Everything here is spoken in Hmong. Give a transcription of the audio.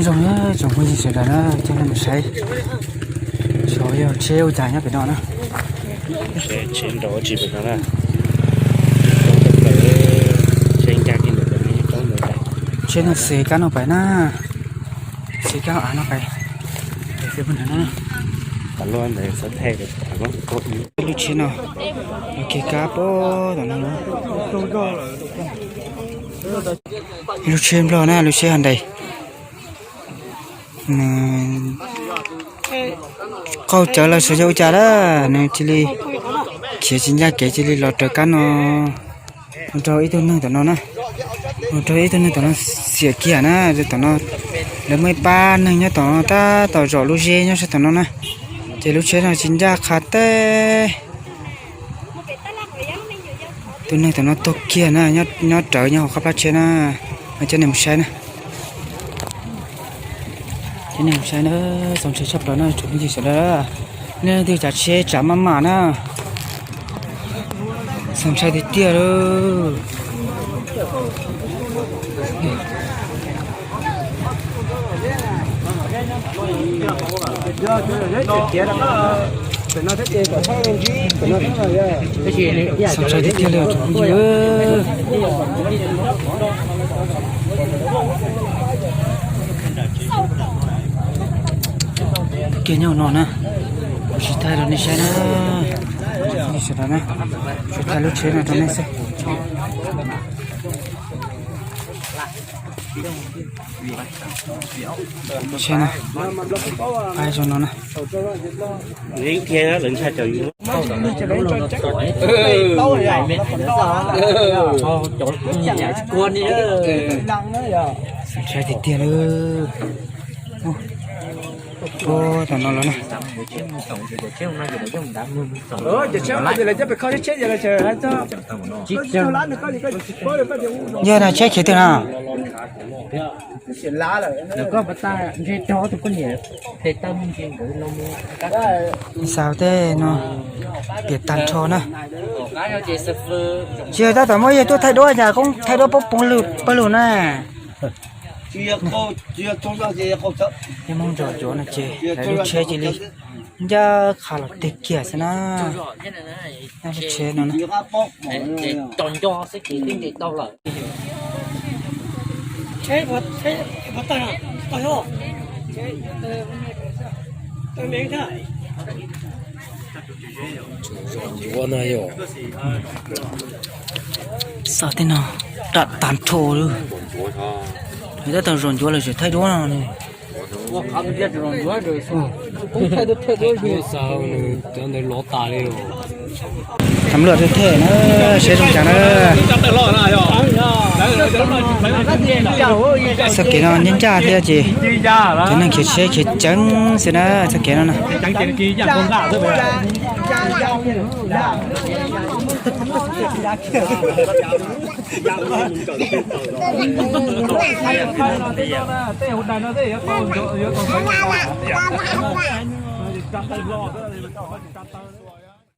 Zoo na, tsoom phooj ywg sawv daws na, coj nej mus saib saib yog tsheb ua cas nyob pem no na. Tsheb nrov tsis pem no na. Tsheb no xes kab no pem na, xes kab av no pem. Lub tsheb no, ua kiag kab pem tom no. Lub tsheb Nplog na, lub tsheb Hyundai. Nws qaug cawv los xyov yog ua cas lawm, nws cia li khiav tsis ncaj kev cia li los raws kab no, mus raug ib tug neeg tom no na, mus raug ib tug neeg tom no xiam kiag na. Tom no lawv muaj ib pab neeg nyob tom no tab tom zom lub zeb nyob sab tom no na, ces lub tsheb no tsis ncaj qha teb. Tus neeg tom no tuag kiag na, nyob rawv nyob hauv qab plab tsheb na, coj nej mus saib na. Coj nej mus saib na, txaus ntshai tshaj plaws na tsoom phooj ywg sawv daws. Nej leej twg tsav tsheb tsav maj mam na, txaus ntshai tiag tiag lauj. Txaus ntshai tiag tiag li tsoom phooj ywg. Kiag nyob no na, kuv tsis thaij rau nej saib na, sawv daws na, tsuas thaij lub tsheb no rau nej xwb. Tsheb no, pab zoo no na. Ntshai tiag tiag li. Ub, tom no los na. Yog na, tsheb khiav twg na? Xav tej no, piam tag nrho na. Tsis yog tab tom muab yawg tuaj thaij duab cas koob thaij duab poob poob lwg pawg lug na. Yog moog ntsuav ntsuav no ces lawv lub tsheb cia li ncaj qha los tig kiag xwb na. Lub tsheb no na. Xav tej no, ram tag nrho lawm. Tab tom zom ncuav lawm tseem thaij duab no ne. Tham luam thiab thiab na, seb zoo cas na. Txoj kev no ncaj ncaj thiab ces cov neeg khiav tsheb khiav ceev xwb na txoj kev no na.